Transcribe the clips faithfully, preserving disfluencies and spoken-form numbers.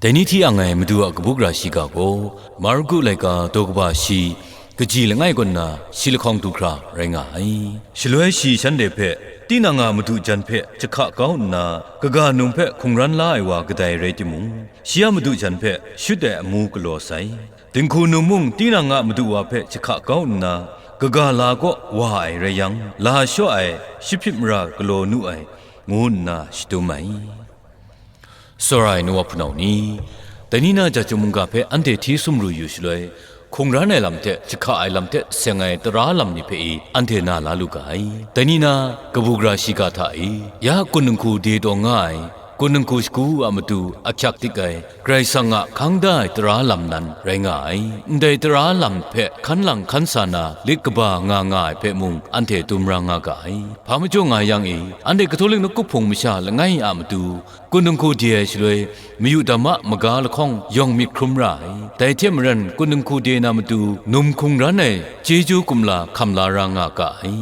Dai ni hti ang ai Madu a kabu gara shiga gaw, Marku laika daw kaba shi, kaji langai kaw nna shi lahkawng du hkra rai nga ai. Shaloi shi shanhte hpe, tinang a madu jan hpe jahka kau nna, kaga num hpe hkungran la ai wa kadai rai timung, shi a madu jan hpe shut ai amu galaw sai. Dinghku num mung tinang a madu wa hpe jahka kau nna, kaga la kaw wa ai rai yang, la shaw ai, shahpit mara galaw nu ai, ngu nna shadum ai. Tsawra ai nu wa hpunau ni, dai ni na ja chyum mungga hpe anhte hti sumru yu shaloi, hkungran ai lam hte jahka ai lam hte seng ai tara lam ni hpe i anhte na la lu ga ai. Dai ni na kabu gara shiga hta i, ya kun dinghku de taw nga ai, kun dinghku shagu a matu ahkyak dik ai, Karai Kasang a hkang da ai tara lam nan rai nga ai. Ndai tara lam hpe hkan lang hkan sa na lit kaba nga nga ai hpe mung anhte dum ra nga ga ai. Hpa majaw nga yang e, anhte Katolik nawku hpung masha langai a matu, kun dinghku de ai shaloi, mayu dam a maga lahkawng yawng myit hkrum ra ai. Dai hte maren, kun dinghku de na matu, num hkungran ai chyeju kumla hkam la ra nga ga ai.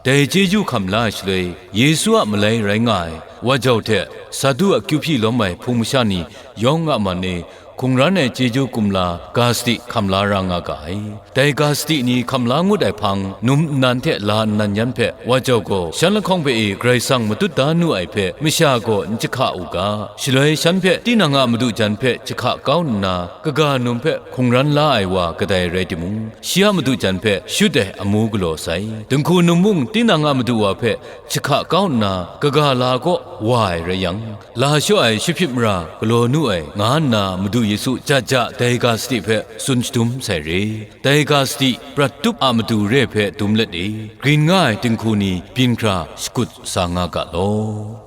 Dai chyeju hkam la ai shaloi, Yesu a malai rai nga ai, wa jau hte, Sadu akyu hpyi lawm ai hpung masha ni yawng a man e, hkungran ai chyeju kumla ga sadi hkam la ra nga ga ai. Dai ga sadi ni hkam la ngut ai hpang, num nnan hte la nnan yan hpe wa jau gaw, shan lahkawng hpe e Karai Kasang matut da nu ai hpe masha gaw n jahka u ga, shaloi shan hpe tinang a madu jan hpe jahka kau nna, kaga num hpe hkungran la ai wa kadai rai timung, shi a madu jan hpe shut ai amu galaw sai. Dinghku num mung tinang a madu wa hpe jahka kau nna, kaga la kaw wa ai rai yang, la shaw ai shahpit mara galaw nu ai, nga nna Madu Yesu ja ja dai ga sadi hpe tsun shadum sai re. Dai ga sadi prat tup a matu re hpe dum let e, grin nga ai dinghku ni byin hkra shakut sa nga ga law.